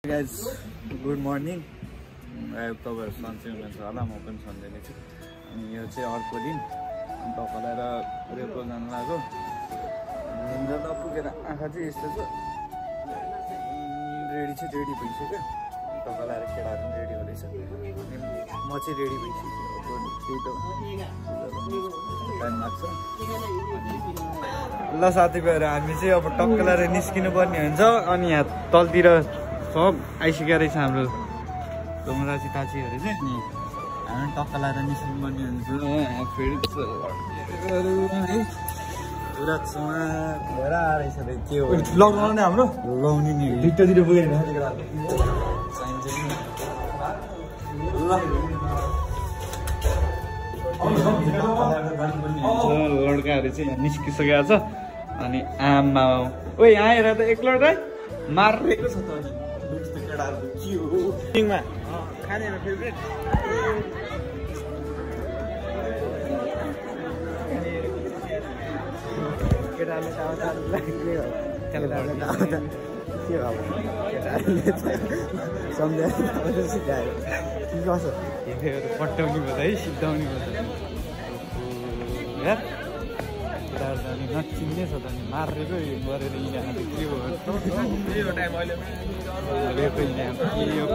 Guys good morning तपाईँहरू सन्चै हुनुहुन्छ होला म पनि सन्चै नै छु अनि यो चाहिँ अर्को दिन तपाईँलाई रेपो जानु लाग्यो निन्द्रा नपुगेर आँखा चाहिँ यस्तो छ रेडी भइसक्यो तपाईँलाई केटाहरू पनि रेडी हुँदैछ अनि म चाहिँ रेडी भइसक्यो टाइम लाग्छ ल साथीभाइहरू हामी चाहिँ अब टक्क लगाएर निस्किनु पर्ने हुन्छ अनि यहाँ तलतिर सब आइसकेको रहेछ हाम्रो डोमराची ताचीहरू चाहिँ नि हामी टक्क लगाएर निस्किनु पर्ने हुन्छ फेरि पुरा चुहार भएर आएछ के हो लगाउने हाम्रो लगाउने नि भित्रतिर पुगेन चाहिन्छ लड्काहरू चाहिँ यहाँ निस्किसकेको छ अनि आमा ओ यहाँ हेर त एक लड्का मारेको छ त अनि केटाहरू के हो टिङमा खाने फेभरेट केटाहरूले त आउँछ के हो अब केटाहरूले सम्झाएर सिकायो के गर्छ पट्याउने भयो है सिद्धाउने भयो यार केटाहरू त अनि नचिन्ने छ त अनि मारेको गरेर यिनीहरू के हो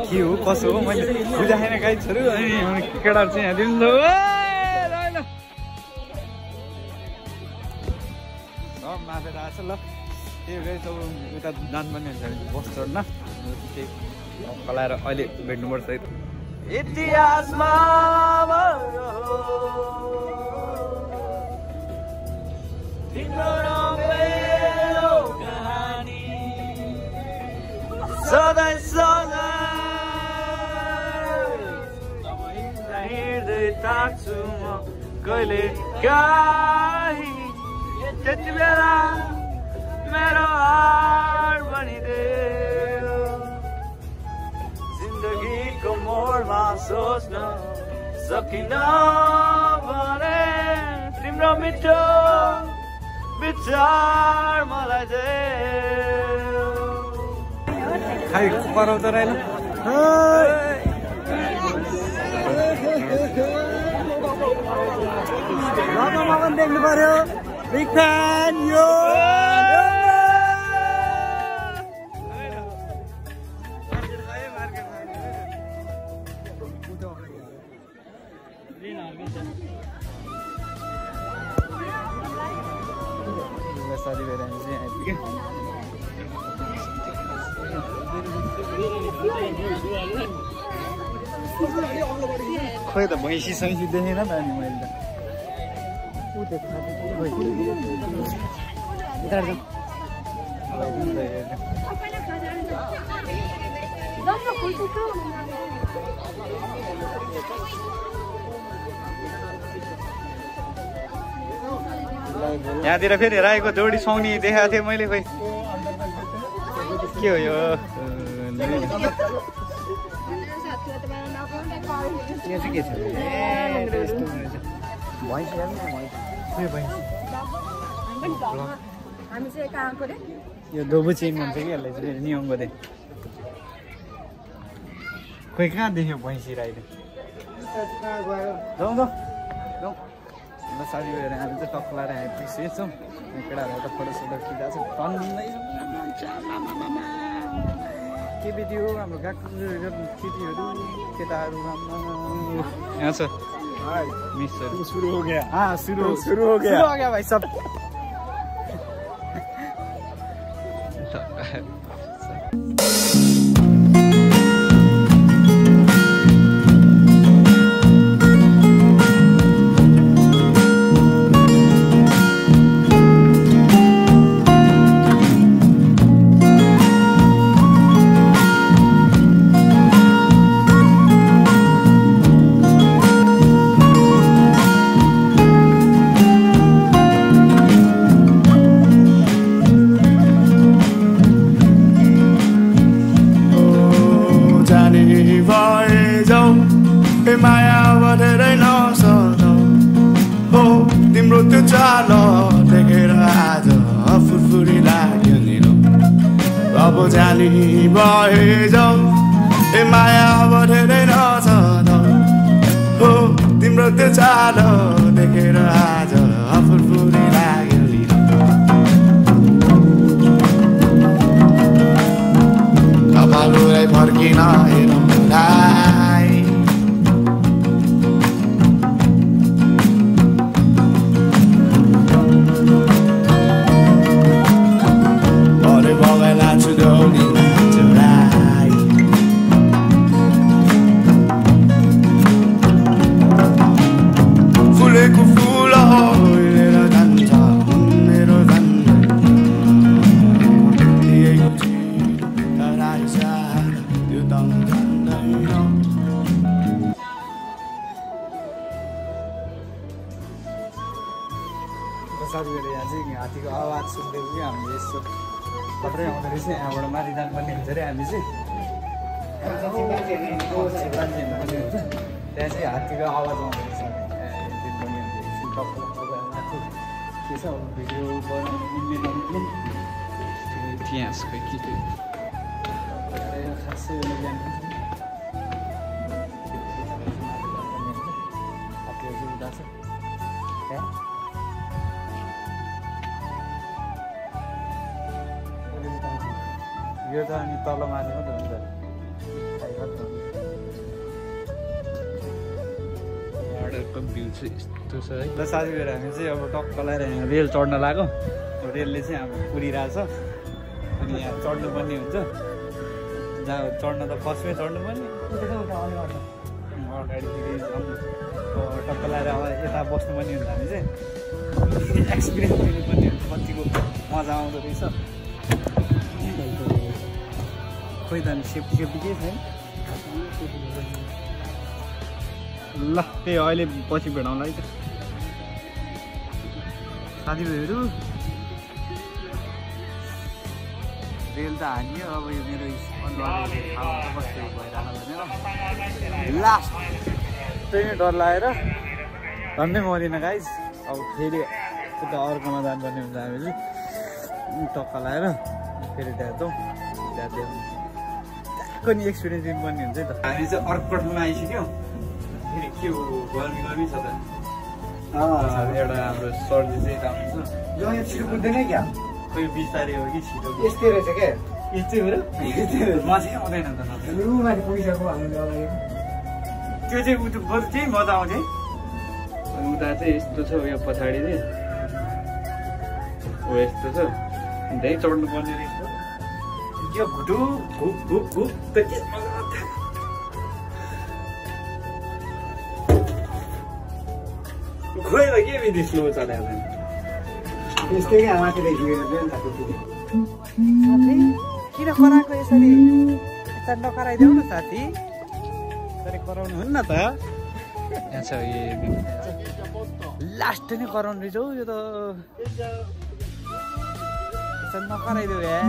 के हो कसो हो मैले बुझाएन गाइडहरू अनि केटाहरू चाहिँ यहाँ दिनु सब माफेर आएको छ ल त्यही भएर सब उता जानुपर्ने हुन्छ बस चढ्न त्यही कलाएर अहिले भेट्नुपर्छ इतिहासमा सधैँ हिँड्दै ताक्छु म कहिले काहीँ त्यति बेला मेरो हार बनिदियो जिन्दगीको मोडमा सोच्न सकिन भने तिम्रो मिठो विचार मलाई दे खाइ कराउँदो रहेन मगन देख्नु पर्यो बिग फ्यान यो साथी भएर हामी चाहिँ आइपुग्यो खोइ त भैँसी सैँसी देखेन त अनि मैले यहाँतिर फेरि राईको जोडी सुहाउने देखाएको थिएँ मैले खोइ के हो यो के छ यो दोबु चेन भन्छ कि यसलाई चाहिँ नियमको दे खोइ कहाँ देख्यो भैँसी राईले जाउँ ल साथी भएर हामी चाहिँ टक्क लगाएर आइपुगिसकेछौँ केटाहरू त फोटोसोटो खिचाएको छ टन्नै के भिडियो हाम्रो गएको केटीहरू केटाहरू यहाँ छ मिसहरू सुरु हो गया सुरु हो गया भाइ सब माया बढेरै नसक्छौ हो तिम्रो त्यो चाल देखेर आज फुरफुरी लाग्यो नि अब जानी भए जाऊ त्यो चालो देखेर आज फुरफुरी लाग्यो कपालुलाई फर्किन हेरौँलाई अरे बगैला चुदौली चुराई फुलेको फुल लिएर जान्छ मेरो साथीहरू यहाँ चाहिँ हात्तीको आवाज सुन्दै पनि हामीले यस्तो कत्रै आउँदो रहेछ यहाँबाट माथि जानुपर्ने हुन्छ अरे हामी चाहिँ त्यहाँ चाहिँ हात्तीको आवाज आउँदो रहेछ के छ भिडियो बनाउने इतिहासको के खासै ज्ञान हात्तीहरू चाहिँ उता छ यो त अनि तल माथि मात्रै हुन्छ भ्यू चाहिँ यस्तो छ है। ल साथीहरू हामी चाहिँ अब टक्क लगाएर यहाँ रेल चढ्न लाग्यो रेलले चाहिँ अब कुरिरहेछ अनि यहाँ चढ्नुपर्ने हुन्छ जहाँ चढ्न त फर्स्टमै चढ्नुपर्ने अगाडिदेखि टक्क लगाएर अब यता बस्नुपर्ने हुन्छ हामी चाहिँ एक्सपिरियन्स लिनुपर्ने हुन्छ कतिको मजा आउँदो रहेछ खोइ त अनि सेफ्टी केही छैन ल त्यही अहिले पछि भेटाउँला है त साथीभाइहरू रेल त हानियो अब यो मेरो कस्तो भइरहेको लास्ट त्यही नै डर लागेर झन्डै मरिन गाइज अब फेरि उता अर्कोमा जानुपर्ने हुन्छ हामीले टक्का लगाएर फेरि त्यहाँ जाउँ त्यहाँको नि एक्सपिरियन्स दिनुपर्ने हुन्छ नि त हामी चाहिँ अर्कोटमा आइसक्यौँ फेरि के हो गर्मी छ त एउटा हाम्रो सर्दी चाहिँ राम्रो छ यो छिटो कुद्दैन क्या खोइ बिस्तारै हो कि छिटो यस्तै रहेछ क्या यस्तै हो र मजा आउँदैन त रुमाथि पुगिसक्यो हामीले अगाडि त्यो चाहिँ उता बरु त्यही मजा आउँछ है उता चाहिँ यस्तो छ यो पछाडि चाहिँ हो यस्तो छ त्यहीँ चढ्नु पर्ने रहेछ यो घुटु घुप घुप घुप त के मजा खोइ त के विधि स्लो चलाएर यस्तै क्या माथिदेखि किन कराएको यसरी यता नकराइदेऊ न साथी यसरी कराउनु हुन्न त यहाँ छ लास्ट नै कराउनु रहेछ हौ यो त यसरी नकराइदेऊ यार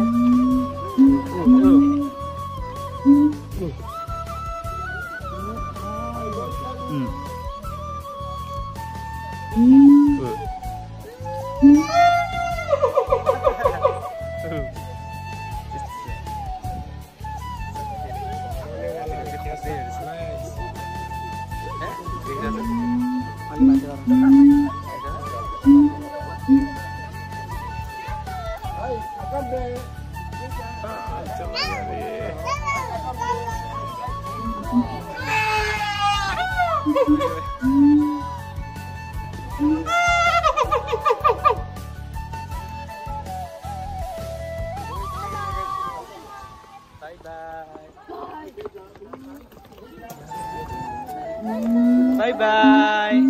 Bye bye.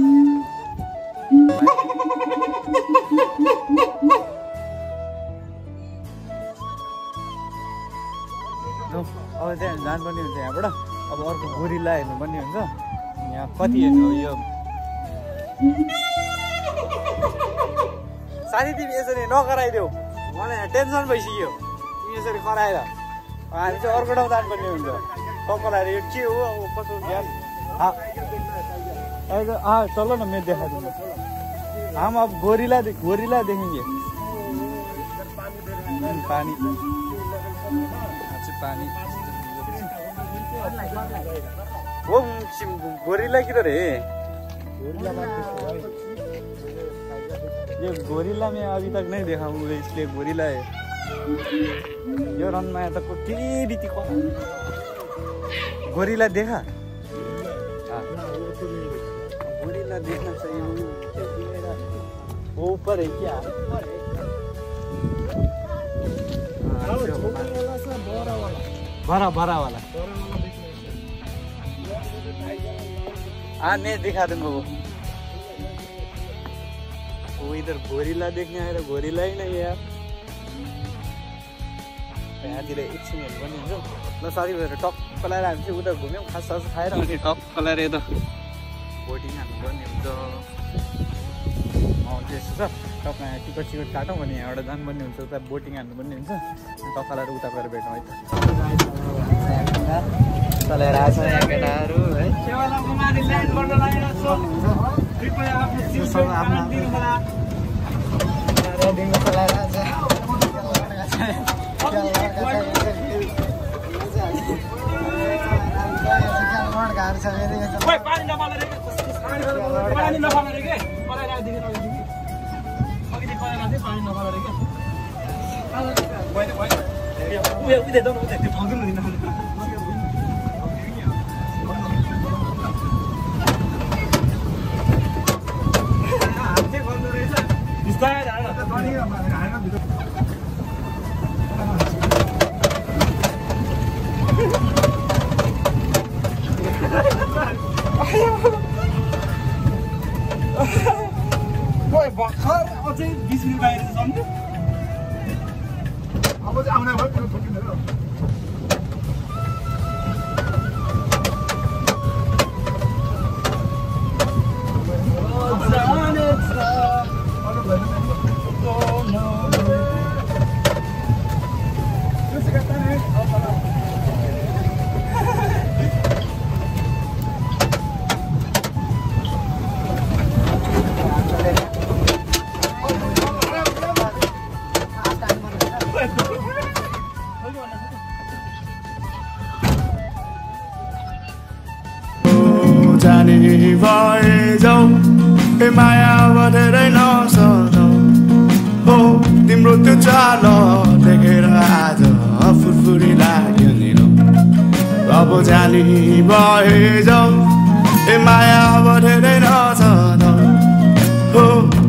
अब चाहिँ जानुपर्ने हुन्छ यहाँबाट अब अर्को गोरिल्ला हेर्नुपर्ने हुन्छ यहाँ कति हेर्नु यो साथी तिमी यसरी नकराइदेऊ मलाई यहाँ टेन्सन भइसक्यो तिमी यसरी कराएर हामी चाहिँ अर्को ठाउँ जानुपर्ने हुन्छ टक्कर यो के हो अब कसो ग्यास चलो न मैं देखा दूंगा हम अब गोरिल्ला देखेंगे पानी पानी वो गोरिल्ला किधर है ये गोरिल्ला मैं अभी तक नहीं देखा हूँ, इसलिए गोरिल्ला है। यो रनमाया त कति बित्ती गोरिल्ला देखा? गोरिल्ला देखना चाहिए। वो ऊपर है क्या? बड़ा बड़ा वाला। हाँ मैं दिखा दूंगा वो इधर गोरिल्ला देखने आएर गोरिल्ला ही नहीं है यार। यहाँतिर एकछिनहरू पनि हुन्छ। ल साथीभाइहरू टक्क लगाएर हामी चाहिँ उता घुम्यौँ, खास खाएर अनि टक्क लगाएर यता बोटिङ हाल्नुपर्ने हुन्छ। चाहिँ यस्तो छ, तपाईँ टिकट सिकट काटौँ भने यहाँबाट जानुपर्ने हुन्छ, उता बोटिङ हाल्नुपर्ने हुन्छ। टक्क लगाएर उता गएर भेटौँ है त। चलेर आएको छ यहाँ केटाहरू है। भर्खर अझै 20 मिनट बाहिर जम्ने अब चाहिँ आउने भयो त्यो ठोकिँदैन। जाने भए जाऊ ए माया बढेरै नसजाऊ हो तिम्रो त्यो चाल देखेर आज फुरफुरी लाग्यो नि अब जाने भए जाऊ ए माया बढेरै नसजाऊ हो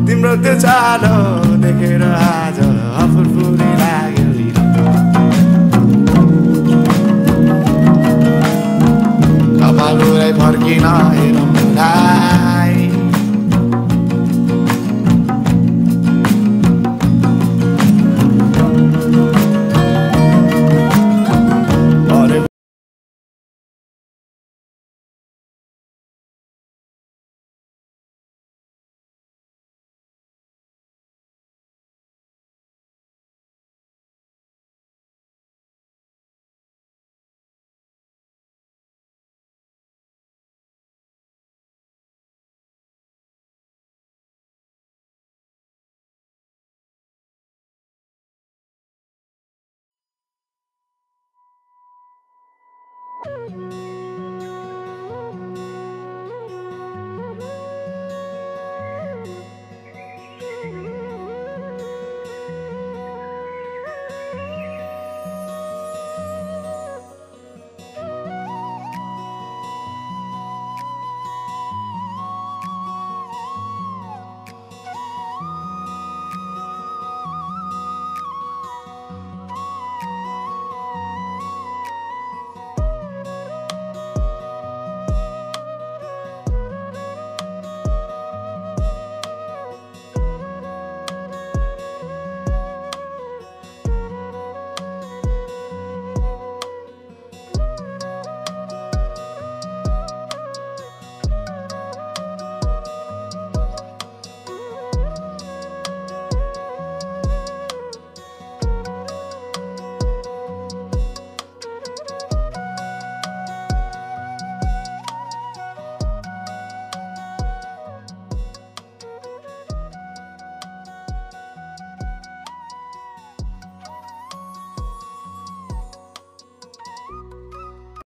तिम्रो त्यो चाल देखेर आज फुरफुरी लाग्यो नि कपालुलाई फर्किन हेरौँलाई Thank you.